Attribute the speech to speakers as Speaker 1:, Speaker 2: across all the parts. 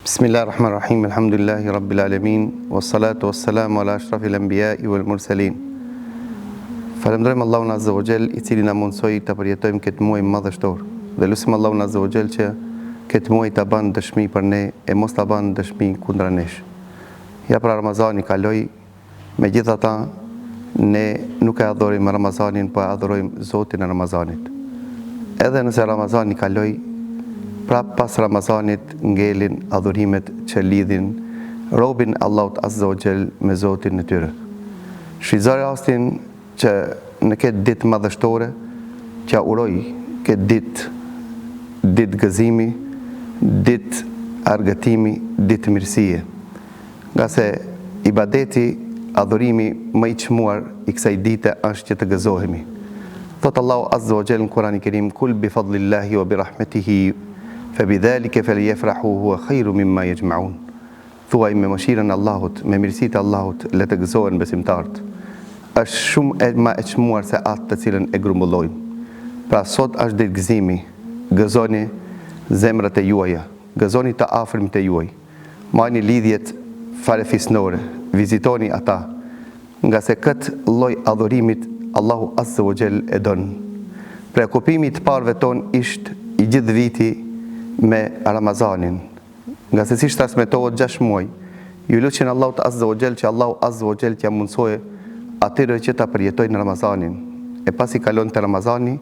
Speaker 1: Bismillah ar-Rahman ar-Rahim, Alhamdulillahi Rabbil Alamin, wassalatu wassalamu ala ashrafil anbiya'i wal mursalin. Falënderojmë Allahun Azza wa Jall, i cili na mundësoi ta përjetojmë këtë muaj madhështor. Dhe lusim Allahun Azza wa Jall që këtë muaj ta ban dëshmi për ne e mos ta ban dëshmi kundra nesh. Ja pra Ramazani kaloi, Megjithatë, ne nuk e adhurojmë Ramazanin, po e adhurojmë Zotin e Ramazanit. Edhe nëse Ramazani kaloi, prapë pas Ramazanit ngelin adhurimet që lidhin robin e Allahut Azza wa Jall me Zotin e tyre. Shfrytëzoj rastin që në këtë ditë madhështore t'ja uroj këtë ditë, ditë gëzimi, ditë argëtimi, ditë mirësie. Ngase ibadeti, adhurimi më i çmuar i kësaj dite është që të gëzohemi. Thotë Allahu Azza wa Jall në Kur'anin Kerim, Kul bi fadlillahi wa bi rahmetihi fe bi dhalike felyefrahu huwa khairu mimma yajma'un. Thuaj me mëshirën e Allahut, me mirësitë e Allahut, le të gëzohen besimtarët. Është shumë e ma e çmuar se atë të cilën e grumbullojnë. Pra sot është ditë gëzimi, gëzoni zemrat e juaja, gëzoni të afërmit e juaj. Mbajni lidhjet farefisnore, vizitoni ata, ngase këtë lloj adhurimit Allahu azze wa xhel e don. Preokupimi i të parëve tonë isht i gjithë viti me Ramazanin, ngase siç transmetohet gjashtë muaj, ju lutshin Allahut azze wa xhel që Allahu azze wa xhel t'ia mundësojë atyre që ta përjetojnë Ramazanin, e pasi kalonte Ramazani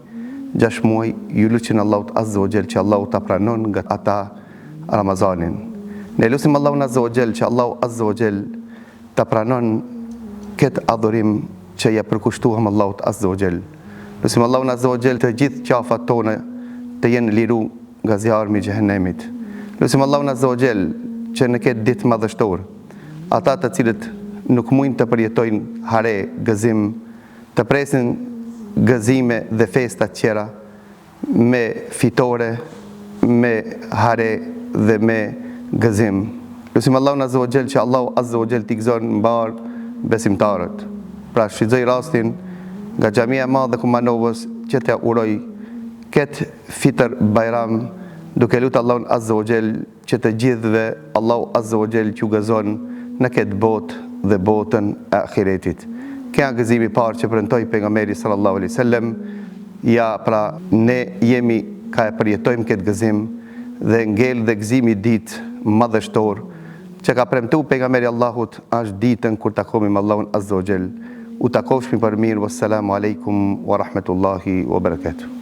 Speaker 1: gjashtë muaj, ju lutshin Allahut azze wa xhel që Allahu ta pranon nga ata Ramazanin. Ne lusim Allahun Azza wa Jall që Allahu Azza wa Jall ta pranon këtë adhurim që ia përkushtuam Allahut Azza wa Jall. Lusim Allahun Azza wa Jall të gjithë qafat tona të jenë liru nga zjarmi i xhehenemit. Lusim Allahun Azza wa Jall që në këtë ditë madhështore, ata të cilët nuk mujnë të përjetojnë hare, gëzim, të presin gëzime dhe festa tjera, me fitore, me hare dhe me gëzim. Lusim Allahun Azza wa Jall që Allahu Azza wa Jall t'i gëzon mbarë besimtarët. Pra shfrytëzoj rastin nga Xhamia e Madhe e Kumanovës që t'ia uroj këtë Fitër Bajram duke lutë Allahun Azza wa Jall që të gjithëve Allahu Azza wa Jall t'ju gëzon në këtë botë dhe botën e Ahiretit. Ky a gëzimi i parë që premtoi Pejgamberi sallallahu alejhi sellem, ja pra ne jemi ka e përjetojmë këtë gëzim dhe ngel dhe gëzimi i dytë madhështor që ka premtu Pejgamberi i Allahut është ditën kur takohemi me Allahun Azza wa Jall. U takofshmi për mirë, wassalamu alejkum wa rahmetullahi wa barakatuh.